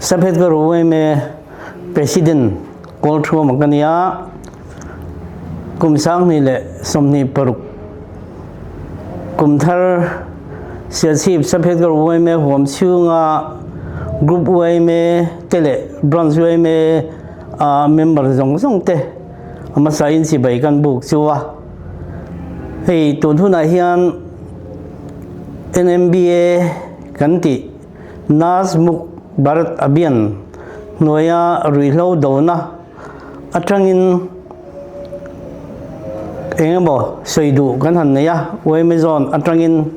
Saphet ka ru yma President Kawlthuama ka ni a, kum 2026 kum thar Sialchhip Saphet ka ru yma huam chhunga Group yma te leh Branch yma a member zawng zawng te a hmasa in chibai kan buk chu a. Hei tun hunah hian NMBA kan tih Nazmuk Bharat Abhiyan hnuaia ruihhlo dona atangin eng emaw sawi duh kan han nei a, yma zone atangin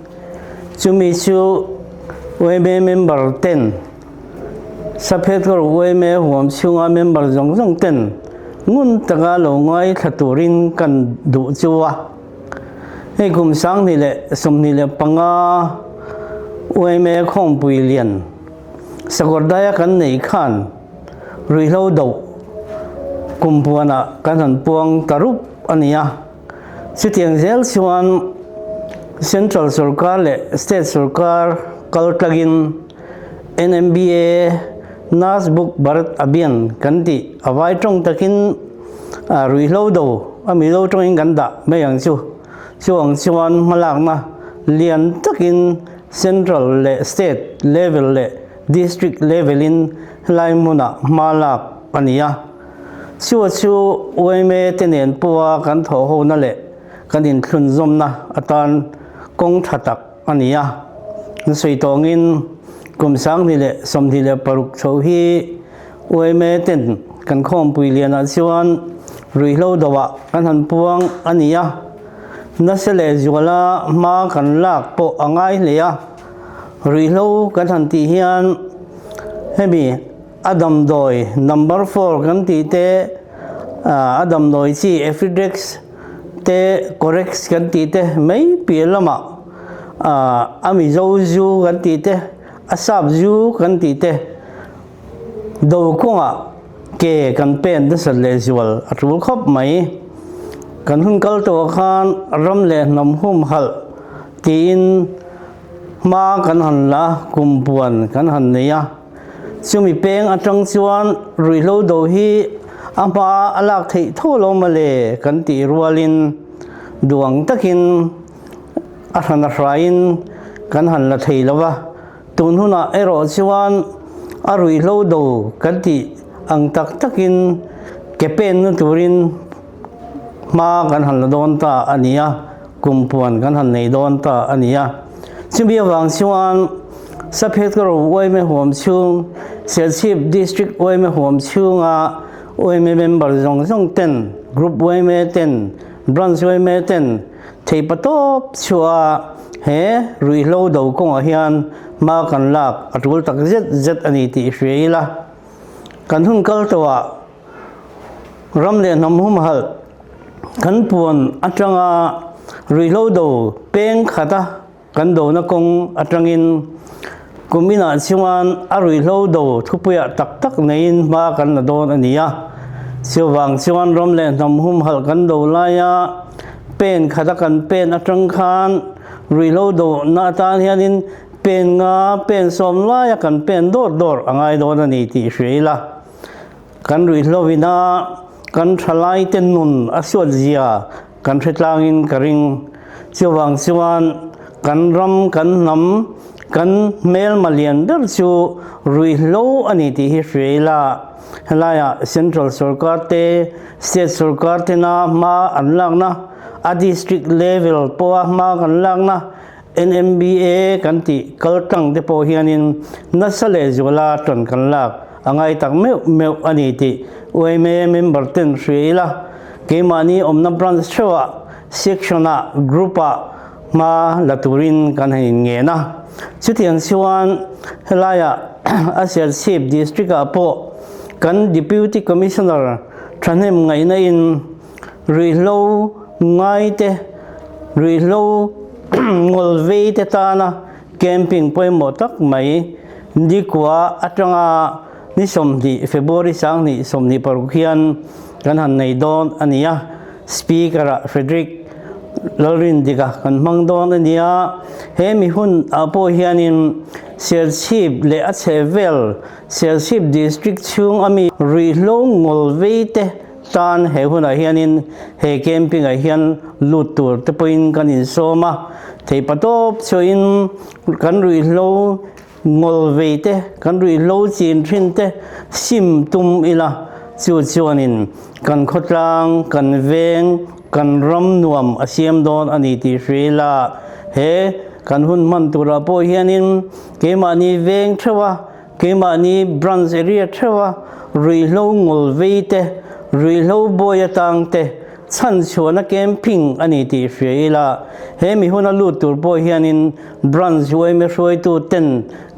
chumi chu yma member ten Saphetkawr yma huam chhunga member zawng zawng ten ngun taka lo ngaithla turin kan duh chu a. Hei kum 2025 yma khawmpui lian Sakawrdaia kan neih khan ruihhlo doh kum puanah kan han puang ta rup a ni a. Chutiang zel chuan Central sorkar leh State sorkar kal tlangin NMBA, Nasbuk Bharat Abhiyan kan tih a vai tawng takin ruihhlo do a Mizo tawngin kan dah mai ang chu. Chu ang chuan hmalakna lian takin Central leh State level leh District level in helai hmunah hma lak a ni a. Chu chu yma te nen pawha kan thawhhona leh kan inthlunzawmna atan kawng tha tak a ni a. An sawi tawngin kum 2026 chho hi yma ten kan khawmpui lianah chuan ruihhlo doah kan han puang a ni a. Nasa leh zuala hma kan lak pawh a ngai hle a. Ruihhlo kan han tih hian hemi a damdawi number four kan tih te, a damdawi chi Ephedrex te, Corex kan tih te mai piah lamah a Mizo zu kan tih te, a sap zu kan tih te do kawngah ke kan pen nasat leh zual a tul khawp mai. Kan hun kal tawh khan ram leh hnam humhalh tiin hma kan han la, kum puan kan han nei a. Chumi peng atang chuan ruihhlo do hi a hma a lak theih tho lo mawle kan tih rualin duang takin a hran a hraiin kan han la thei lo va. Tun hunah erawh chuan a ruihhlo do kan tih ang tak takin ke penna turin hma kan han la dawn ta a ni a, kum puan kan han nei dawn ta a ni a. Chumi avang chuan Saphet ka ro yma huam chhung, Serchhip District yma huam chhunga yma member zawng zawng ten, Group yma ten, Branch yma ten Theipa tawp chhuah he ruihhlo do kawngah hian hma kan lak a tul tak zet zet a ni tih hria ila. Kan hun kal tawhah ram leh hnam humhalh kan puan atanga ruihhlo do peng khata Kan dona kawng atangin kum inah chuan a ruihhlo do thupuiah tak tak neiin hma kan la dawn a ni a. Chuvang chuan ram leh hnam humhalh kan do laia pen khata kan pen atang khan ruihhlo dona atan hianin pen nga pen sawm laia kan pen dawr dawr a ngai dawn a ni tih hria ila. Kan ruihhlovina kan thalaite nun a suatzia Kan hretlangin ka ring. Chuvang chuan kan ram, kan hnam, kan hmelma lian ber chu ruihhlo a ni tih hi hria ila, helaiah Central sorkar te, State sorkar tena hma an lakna, a District level pawha hma kan lakna, NMBA kan tih kal tlang te pawh hianin nasa leh zuala tan kan lak a ngai tak meuh meuh a ni tih yma member ten hria ila, keimahni awmna branch theuhah, section ah, group ah hma la turin kan han inngen a. Chutiang chuan helaiah a Serchhip District ah pawh kan Deputy Commissioner thahnem ngaihna in Ruihhlo ngaite, ruihhlo ngawl veite tana camping pawimawh tak mai nikua atanga ni 20 February 2026 hian kan han nei dawn a ni a. Speaker-ah Frederick Lalrindika kan hmang dawn a ni a. He mi hun ah pawh hianin. Serchhip leh a chhehvel Serchhip District chhung a mi ruihhlo ngawl vei te tan he hunah hianin he camping ah hian lut tur te pawhin kan insawm a, theihpatawp chhuahin kan ruihhlo Ngawl vei te, kan ruihhlo chin thin te sim tum ila, chu chuanin kan khawtlang, kan veng, kan ram nuam a siam dawn a ni tih hria ila, he kan hun hman turah pawh hianin keimahni veng theuh a, keimahni branch area theuh a ruihhlo ngawl vei te, ruihhlo bawi atang te, Chhan chhuahna camping a ni tih hria ila, he mi huna lut tur pawh hianin Branch yma hruaitu ten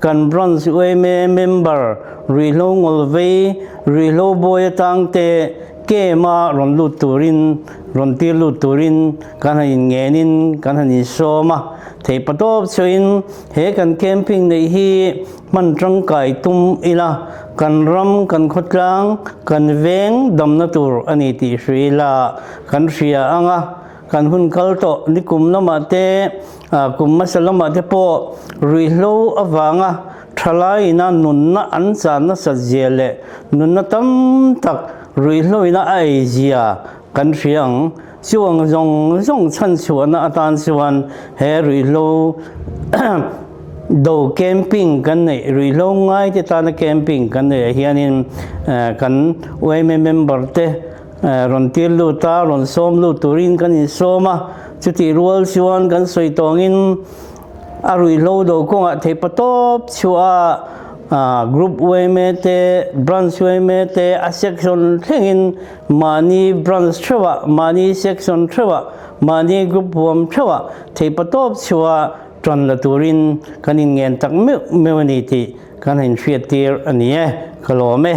kan Branch yma member ruihhlo ngawlvei, ruihhlo bawi atang te camp-a rawn lut turin, rawn tir lut turin kan han inngenin kan han insawm a. Theihpatawp chuain he kan camping neih hi Hman tangkai tum ila, kan ram, kan khawtlang, kan veng damna tur a ni tih hria ila kan hria ang a, kan hun kal tawh nikum lamah te, kum hmasa lamah te pawh ruihhlo avanga thalaiina nunna an chan nasat zia leh nunna tam tak ruihhloina a ei zia kan hria ang. Chuang zawng zawng chhanchhuahna atan chuan he ruihhlo do camping kan neih, ruihhlo ngaite tana camping kan neih ah hianin kan yma member te rawn tir lut a, rawn sawm lut turin kan insawm a, chutih rual chuan kan sawi tawngin A ruihhlo do kawngah theihpatawp chhuah a Group yma te, Branch yma te a section thlengin mahni branch theuhah, mahni section theuhah, mahni group huam theuhah theihpatawp chhuah tan la turin kan inngen tak meuh meuh a ni tih kan han inhriattir a ni e. Ka lawm e.